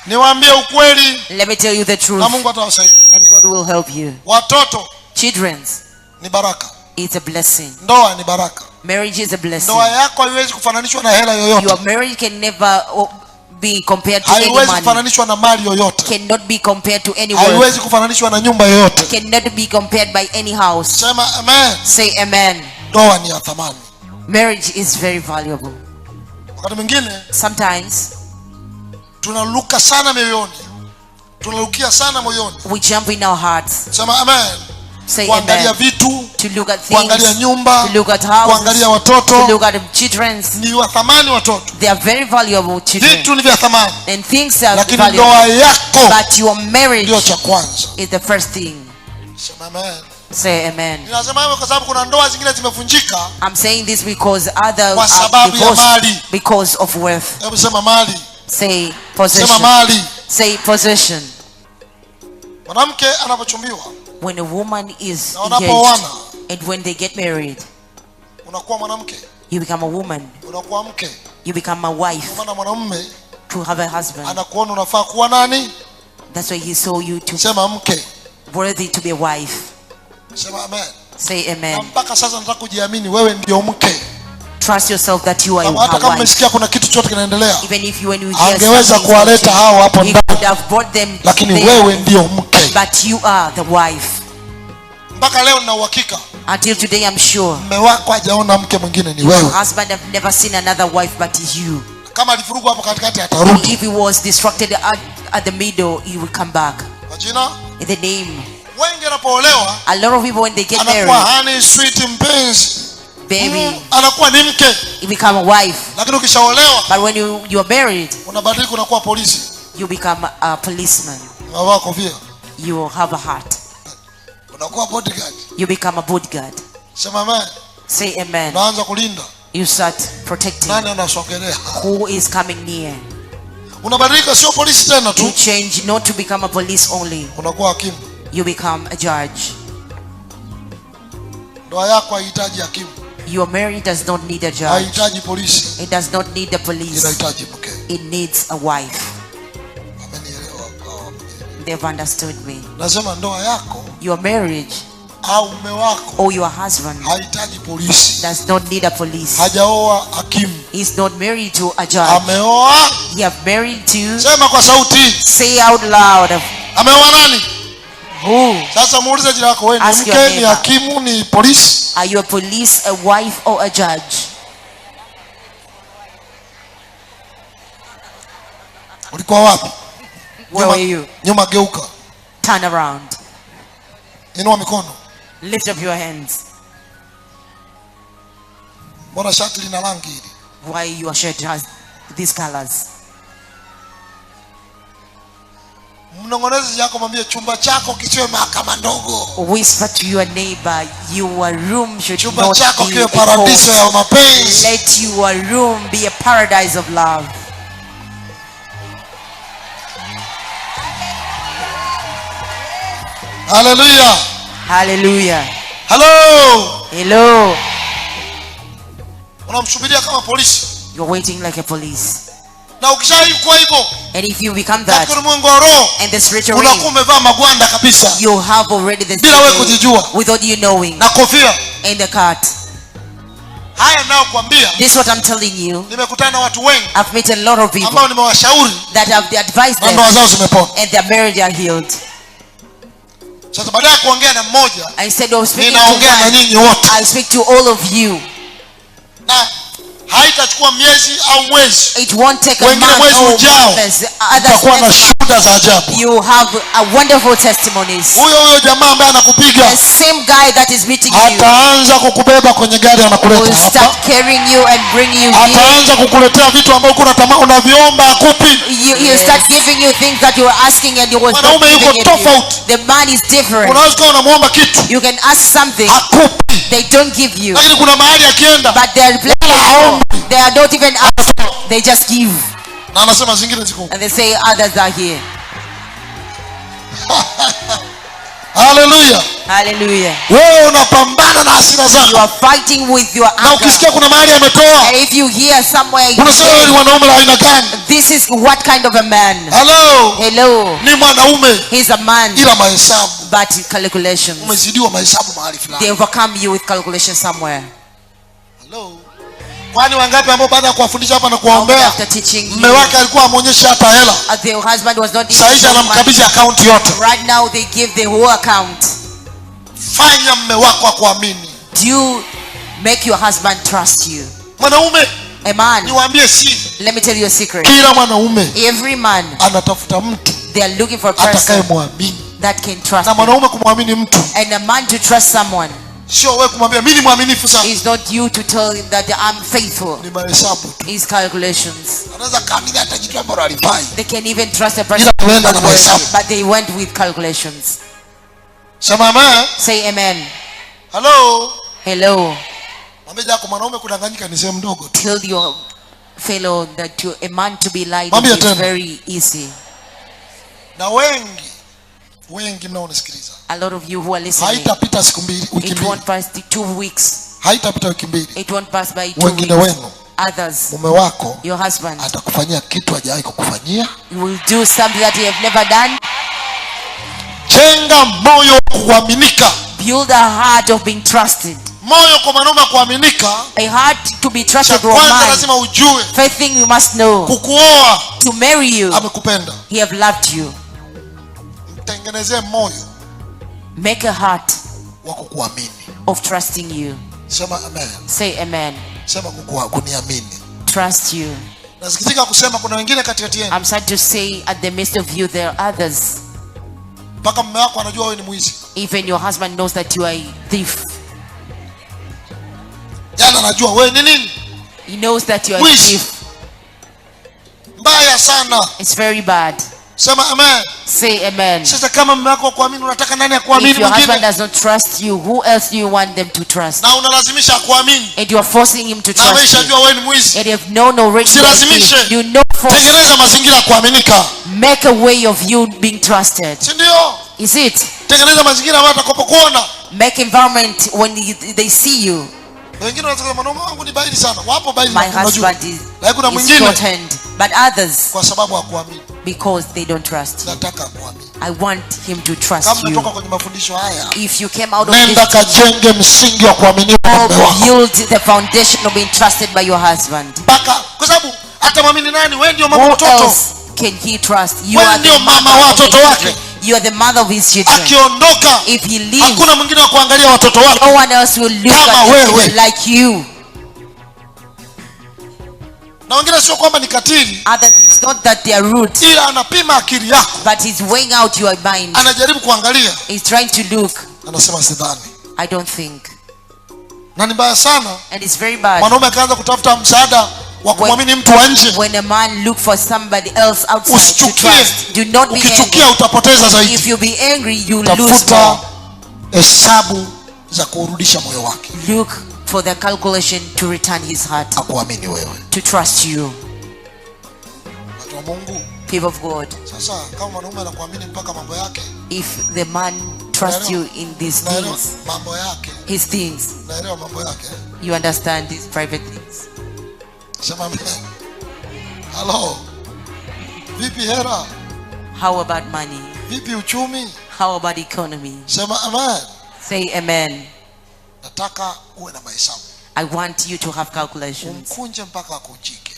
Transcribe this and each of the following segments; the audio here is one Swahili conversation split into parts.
Niwaambie ukweli. Let me tell you the truth. Na Mungu atawasaidia. And God will help you. Watoto. Children. Ni baraka. It's a blessing. Ndoa ni baraka. Marriage is a blessing. Ndoa yako haiwezi kufananishwa na hela yoyote. Your marriage can never be compared to any Haiwezi money. kufananishwa na mali yoyote. Cannot be compared to any wealth. Haiwezi kufananishwa na nyumba yoyote. Cannot be compared by any house. Sema amen. Say amen. Ndoa ni ya thamani. Marriage is very valuable. Wakati mwingine sometimes tunaluka sana mioyoni. Tunalukia sana moyoni. We jump in our hearts. Sema amen. Say Kuangalia amen. vitu, To look at things, kuangalia nyumba, to look at houses, kuangalia watoto. To look at children. Ni wa thamani watoto. They are very valuable children. Vitu ni vya thamani. And things are Lakini valuable. ndoa yako But your marriage ndio cha kwanza. is the first thing. Sema amen. Say amen. Ninasema hivyo kwa sababu kuna ndoa zingine zimevunjika. I'm saying this because other Kwa are sababu ya divorced mali. because of wealth. Hebu sema mali. Say possession. Sema mali. Say possession. Mwanamke anapochumbiwa, When a woman is na wanapooana, engaged and when they get married, unakuwa mwanamke, you become a woman, unakuwa mke. You become a wife. Kwa maana mwanamume To have a husband. anakuona unafaa kuwa nani? That's why he saw you to Sema mke. worthy to be a wife. Sema amen. Say amen. Na mpaka sasa nataka kujiamini wewe ndio mke. Trust yourself that you are Kama hata a kama wife. umesikia kuna kitu chochote kinaendelea, Even if you when you hear angeweza something kuwaleta something, hao hapo he ndani. could have brought them Lakini there, wewe ndio mke. But you are the wife. Mpaka leo nina uhakika. Until today I'm sure. Mume wako hajaona mke mwingine ni Your wewe. husband have never seen another wife but you. Kama alivurugwa hapo katikati atarudi. If he was distracted at the middle, he will come back. Kwa jina? In the name. Wengi wanapoolewa, A lot of people when they get anakuwa married, honey, sweet, mpenzi. Baby. Anakuwa ni mke. You become a wife. Lakini ukishaolewa, But when you are married, unabadilika unakuwa polisi. You become a policeman. Unavaa kofia. You have a hat. Unakuwa bodyguard. You become a bodyguard. Sema amen. Say amen. Unaanza kulinda. You start protecting. Nani anasogelea? Who is coming near? Unabadilika sio polisi tena tu. You change not to become a police only. Unakuwa hakimu. You become a judge. Ndoa yako haihitaji hakimu. Your marriage does not need a judge. Haihitaji polisi. It does not need the police. Inahitaji mke. It needs a wife. Amenielewa. They've understood me. Nasema ndoa yako Your marriage au mume wako or your husband hahitaji polisi. does not need a police. Hajaoa hakimu. He's not married to a judge. Ameoa. He have married to. Sema kwa sauti. Say out loud. Ameoa nani? Who? Sasa muulize jirani yako, wewe ni Ask your mke, ni neighbor. hakimu, ni polisi? Are you a police, a wife or a judge? Ulikuwa wapi? Where were you? Nyuma geuka. Turn around. Inua mikono. Lift up your hands. Mbona shati lina rangi hili? Why your shirt has these colors? Mnongoneze yako, mwambie chumba chako kisiwe mahakama ndogo. Whisper to your neighbor, your room should Chumba not chako be kiwe a paradiso court. ya mapenzi. Let your room be a paradise of love. Hallelujah. Hallelujah. Hello. Hello. Unamsubiria kama polisi. You're waiting like a police. Na ukishaikuwa hivyo, And if you become that, katika ulimwengu wa roho, and the spiritual unakuwa realm, umevaa magwanda kabisa. you have already the Bila wewe spirit kujijua. without you knowing. Na kofia. And the cart. Haya ninayokuambia, This is what I'm telling you. Nimekutana na watu wengi I've met a lot of people ambao nimewashauri that have advised na ndoa them zao zimepona. and their marriage are healed. Sasa baada ya kuongea na mmoja, Instead of speaking to ninaongea na one, nyinyi wote. I speak to all of you. Na haitachukua miezi au mwezi. It won't take a Wengine month mwezi or ujao, months. Others utakuwa na next month, shuhuda za ajabu. you have a wonderful testimonies. Huyo huyo jamaa ambaye anakupiga The same guy that is meeting you ataanza kukubeba kwenye gari anakuleta will hapa. start carrying you and bringing you here. Ataanza kukuletea vitu ambavyo kuna tamaa unaviomba akupi. He'll start giving you things that you were asking and he was not Mwanaume yuko giving it to you. tofauti. The man is different. Unaweza kuwa unamuomba kitu. You can ask something. Hakupi. They don't give you. Lakini kuna mahali akienda, But they are Wala they are not even asking. They just give. Na anasema zingine ziko huko. And they say others are here. Hallelujah. Hallelujah. Wewe unapambana na hasira You zako. are fighting with your Na anger. ukisikia kuna mahali ametoa, And if you hear somewhere, you unasema wewe say, ni mwanaume la aina gani? this is what kind of a man? Hello. Hello. Ni mwanaume He's a man, ila mahesabu. but calculations. Umezidiwa mahesabu mahali They fulani. overcome you with calculation somewhere. Hello. Kwani wangapi ambao baada ya kuwafundisha hapa na kuwaombea, After teaching mume you, wake alikuwa amuonyeshe hata hela, the husband was not even saizi showing money. anamkabidhi akaunti yote. Right now they give the whole account. Fanya mume wako akuamini. Do you make your husband trust you? Mwanaume, A man, niwaambie siri, let me tell you a secret. kila mwanaume Every man, anatafuta mtu they are looking for a person atakayemwamini. that can trust Na them. mwanaume kumwamini mtu And a man to trust someone sio wewe kumwambia mimi ni mwaminifu sana, is not you to tell him that I'm faithful. ni mahesabu tu. It's calculations. Anaweza kaamini hata kitu ambalo alifai. They can even trust a person, Ila tuenda na mahesabu. but they went with calculations. Sema amen. Say amen. Hello. Hello. Mwambie jako mwanaume kudanganyika ni sehemu ndogo tu. Tell your fellow that to a man to be lied Mwambie is tena. very easy. Na wengi wengi mnaonisikiliza, A lot of you who are listening, haitapita siku mbili, wiki it mbili, won't pass the 2 weeks. haitapita wiki mbili, It won't pass by 2 wengine weeks. wenu Others, mume wako your husband atakufanyia kitu hajawahi kukufanyia. will do something that you have never done. Jenga moyo wa kuaminika. Build a heart of being trusted. Moyo kwa mwanaume wa kuaminika, A heart to be cha trusted to a kwanza man. lazima ujue First thing you must know, kukuoa to marry you, amekupenda. he have loved you. Mtengenezee moyo Make a heart wa kukuamini. of trusting you. Sema amen. Say amen. Sema kuniamini. Trust you. Nasikitika kusema kuna wengine katikati yenu I'm sad to say at the midst of you there are others. mpaka mume wako anajua wewe ni mwizi. Even your husband knows that you are a thief. Jana anajua wewe ni nini? He knows that you are a Mwizi. thief. Mbaya sana. It's very bad. Sema amen. Say amen. Sasa kama mume wako akuamini, unataka nani akuamini If your husband mwingine? does not trust you, who else do you want them to trust? Na unalazimisha akuamini. And you are forcing him to Na trust you. ameshajua wewe ni mwizi. And you have known already you are a thief. Usilazimishe. You know force. Tengeneza mazingira ya kuaminika. Make a way of you being trusted. Si ndio? Is it? Tengeneza mazingira ambayo atakapokuona. Make environment when they see you. Wengine wanasema mwanaume wangu ni baili sana. Wapo baili My na unajua. husband is, Lakini kuna is mwingine shorthand. But others, kwa sababu hakuamini. because they don't trust you. Nataka akuamini. I want him to trust Kama you. umetoka kwenye mafundisho haya, If you came out of nenda this, kajenge msingi wa kuaminiwa na mume wako. build the foundation of being trusted by your husband. Mpaka kwa sababu atamwamini nani? Wewe ndio mama Who mtoto. else can he trust? You Wewe are ndio the mama mother of watoto his wake. children. You are the mother of his children. Akiondoka If he leaves, hakuna mwingine wa kuangalia watoto wake. no one else will look Kama at his wewe. children like you. Na wengine sio kwamba ni katili, Others, it's not that they are rude, ila anapima akili yako, but he's weighing out your mind. anajaribu kuangalia, He's trying to look. anasema sidhani. I don't think. Na ni mbaya sana And it's very bad mwanaume akaanza kutafuta msaada wa kumwamini mtu wa nje. when a man look for somebody else outside to Usichukie. trust. Do not be angry. Ukichukia utapoteza If zaidi. you be angry, you lose Tafuta more. hesabu za kurudisha moyo wake, Look for the calculation to return his heart, akuamini wewe. to trust you. Watu wa Mungu, People of God, sasa kama mwanaume anakuamini mpaka mambo yake, if the man trusts you in these naelewa things, mambo yake, his things, naelewa mambo yake. you understand these private things. Sema amen. Halo. Vipi hera? How about money? Vipi uchumi? How about economy? Sema amen. Say amen. Nataka uwe na mahesabu. I want you to have calculations. Umkunje mpaka akunjike.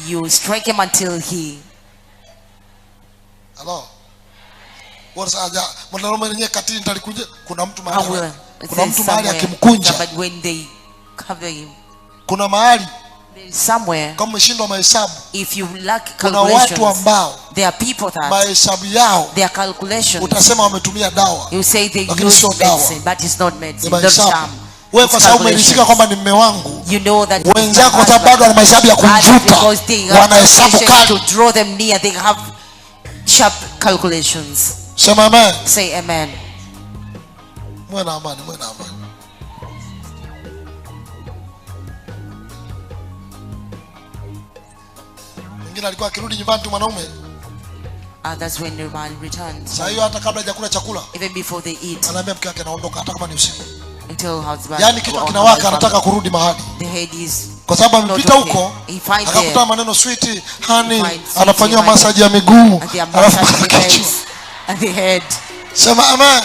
You strike him until he. Halo. Mwanaume mwenyewe katili nitalikunja. Kuna mtu How mahali. will Kuna mtu mahali somewhere, akimkunja. but when they cover him, Kuna mahali somewhere, kama umeshindwa mahesabu, if you lack kuna watu calculations, ambao there are people that mahesabu yao their calculations, utasema wametumia dawa, you say they lakini use sio dawa. medicine, but it's not Ni medicine, not mahesabu. charm. Wewe It's kwa sababu umeridhika calculations. kwamba ni mume wangu, You know that it's wenzako the kwa sababu bado wana mahesabu ya husband. Others, kumvuta, because they have wanahesabu calculations kali. to draw them near, they have sharp calculations. Sema amen. Say amen. Mwe na amani, mwe na amani. Mwingine alikuwa akirudi nyumbani tu mwanaume That's when the man returns. Saa hiyo hata kabla hajakula chakula, Even before they eat, anaambia mke wake anaondoka hata kama ni usiku. until husband. Yaani kichwa or kinawaka, husband, anataka kurudi mahali. The head is Kwa sababu not amepita okay. huko, He finds akakuta there, maneno sweet, honey, He finds sweet, anafanyiwa honey. massage ya miguu, and they are alafu massaging the kichwa. legs and the head. Sema amen.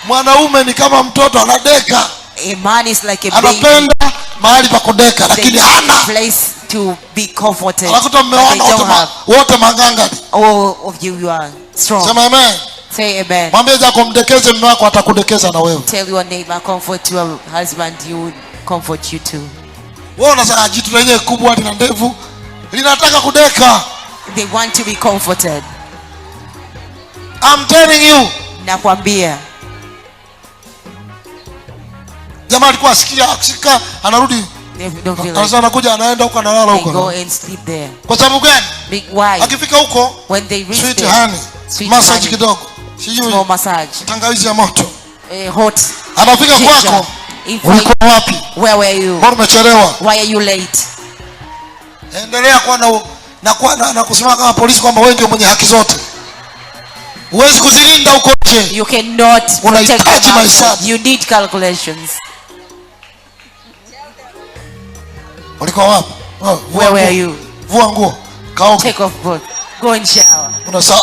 Mwanaume ni kama mtoto anadeka. A man is like a baby. Anapenda mahali pa kudeka They lakini need hana. a place to be comforted. Anakuta But they mmeona wote don't have. wote manganga. All of you, you are strong. Sema amen. Say amen. Mwambie zako mdekeze mume wako atakudekeza na wewe. Tell your neighbor, comfort your husband, he will comfort you too. Wewe unasema jitu lenyewe kubwa lina ndevu linataka kudeka. They want to be comforted. I'm telling you. Nakwambia. Jamaa alikuwa asikia akishika anarudi. They don't feel like Sasa anakuja anaenda huko analala they go huko. and sleep there. Kwa sababu gani? Why? Akifika huko When they reach sweet there, honey, sweet massage honey, kidogo. Sijui small massage, tangawizi ya moto. hot Anafika ginger. kwako. If Ulikuwa wapi? where were you? Mbona umechelewa? Why are you late? Endelea kuwa na kusimama kama polisi kwamba wewe ndio mwenye haki zote. Huwezi kuzilinda huko nje. You cannot protect Unahitaji them. mahesabu. You need calculations. Ulikuwa wapi? Oh, vua Where were nguo. you? Vua nguo. Kaoge. Take off both. Go and shower.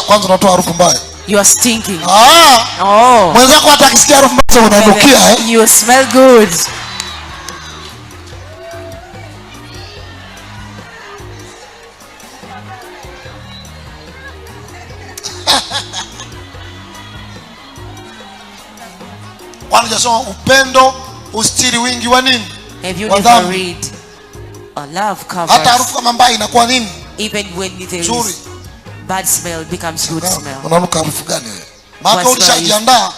Kwanza unatoa harufu mbaya. You are stinking. Oh. Mwenzako hata akisikia harufu mbaya unanukia, eh? You smell good. Kwani hujasoma upendo ustiri wingi wa nini? Have you Wa never dhambi. read? Love Hata covers. harufu kama mbaya inakuwa nini? Even when there Nzuri. is bad smell becomes good smell. Unanuka harufu gani wewe? Maana What's ulishajiandaa.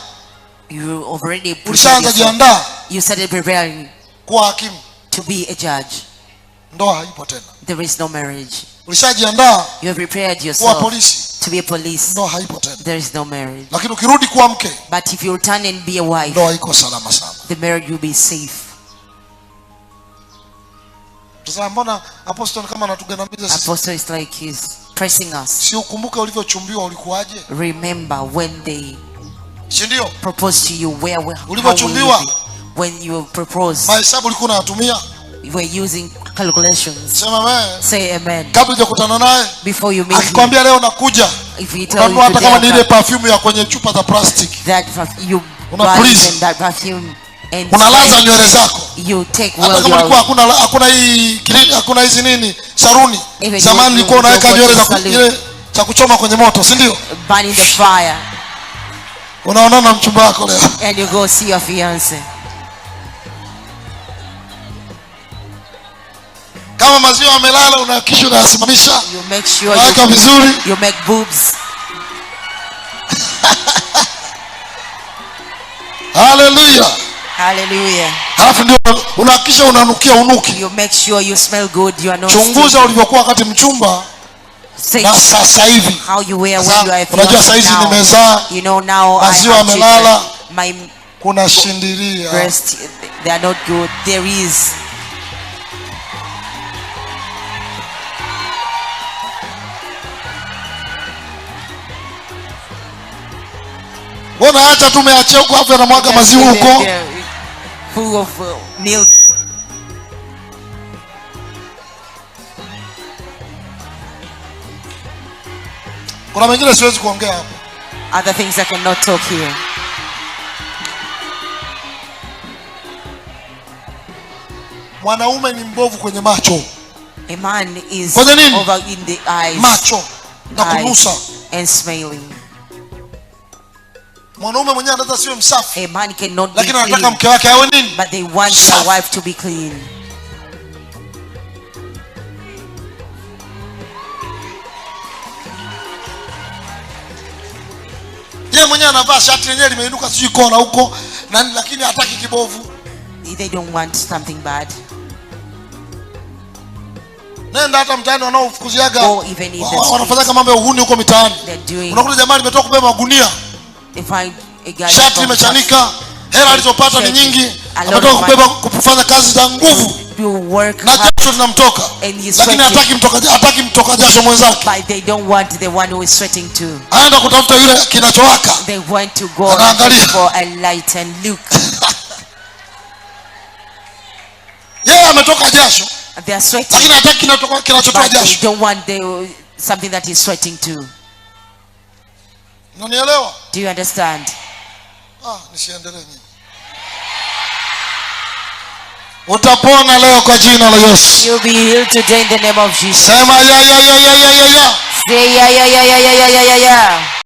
You already prepared Ulishaanza yourself. jiandaa You started preparing kuwa hakimu. to be a judge. Ndoa haipo tena. There is no marriage. Ulishajiandaa You have prepared kuwa yourself polisi. to be a police. Ndoa haipo tena. There is no marriage. Lakini ukirudi kuwa mke, But if you return and be a wife, ndoa iko salama sana. the marriage will be safe. Sasa mbona apostle kama anatugandamiza sisi? Apostle is like he's pressing us. Si ukumbuke ulivyochumbiwa ulikuwaje? Remember when they Si ndio? proposed to you, where how will you Ulivyochumbiwa. be? When you proposed, Mahesabu ulikuwa unayatumia. you were using calculations. Sema amen. Say amen. Kabla hujakutana naye, Before you meet him, akikwambia leo nakuja, if he tell you unanunua hata kama ni today, ile perfume ya kwenye chupa za plastic. that you Una buy freeze. even that perfume and Unalaza nywele zako. you take Hata well kama ulikuwa your hakuna hii hakuna hizi nini saruni. Even Zamani you- ulikuwa you unaweka go nywele to za salon. ile cha kuchoma kwenye moto, si ndio? burning the fire Unaonana na mchumba wako leo. and you go see your fiance. Kama maziwa yamelala unahakikisha unayasimamisha. You make sure Unaweka vizuri. you make boobs. Hallelujah. Hallelujah. Halafu ndio unahakikisha unanukia unuki. You make sure you smell good. You are not Chunguza stinky. ulivyokuwa wakati mchumba Say na sasa hivi. how you were when Sasa, you are a unajua fiance saizi now. nimezaa, You know now I maziwa have yamelala. children. My Kuna shindiria. breast, they are not good. There is. Mbona acha tu umeachia huko hapo anamwaga maziwa huko. Full of milk. Kuna mengine siwezi kuongea hapa. Other things I cannot talk here. Mwanaume ni mbovu kwenye macho. A man is Kwenye nini? over in the eyes. Macho na kunusa. Eyes and smelling. Mwanaume mwenyewe anaweza siwe msafi. A man cannot be Lakini anataka clean, mke wake awe nini? but they want their Safi. wife to be clean. Yeye mwenyewe anavaa shati lenyewe limeinuka sijui kona huko na lakini hataki kibovu. They don't want something bad. Nenda hata mtaani wanaofukuziaga Go even in the wanafanyaga mambo ya uhuni huko mitaani. They're doing. Unakuta jamaa limetoka kubeba magunia, They find a guy shati from limechanika, hela alizopata ni Shirt. nyingi, A lot ametoka of kubeba money. kufanya kazi za nguvu. You work na hard, jasho linamtoka, And he's lakini sweating. hataki mtoka jasho mwenzake. But they don't want the one who is sweating too. Anaenda kutafuta yule kinachowaka. They want to go and Anaangalia. look for a light and look. Yeye ametoka jasho, They are sweating, lakini hataki kinachotoa but they jasho. don't want something that is sweating too. Unanielewa? Do you understand? Ah, nisiendelee mimi. Utapona leo kwa jina la Yesu. You'll be healed today in the name of Jesus. Sema ya ya ya ya ya ya ya. Say yeah, yeah, yeah, yeah, yeah, yeah, yeah, yeah.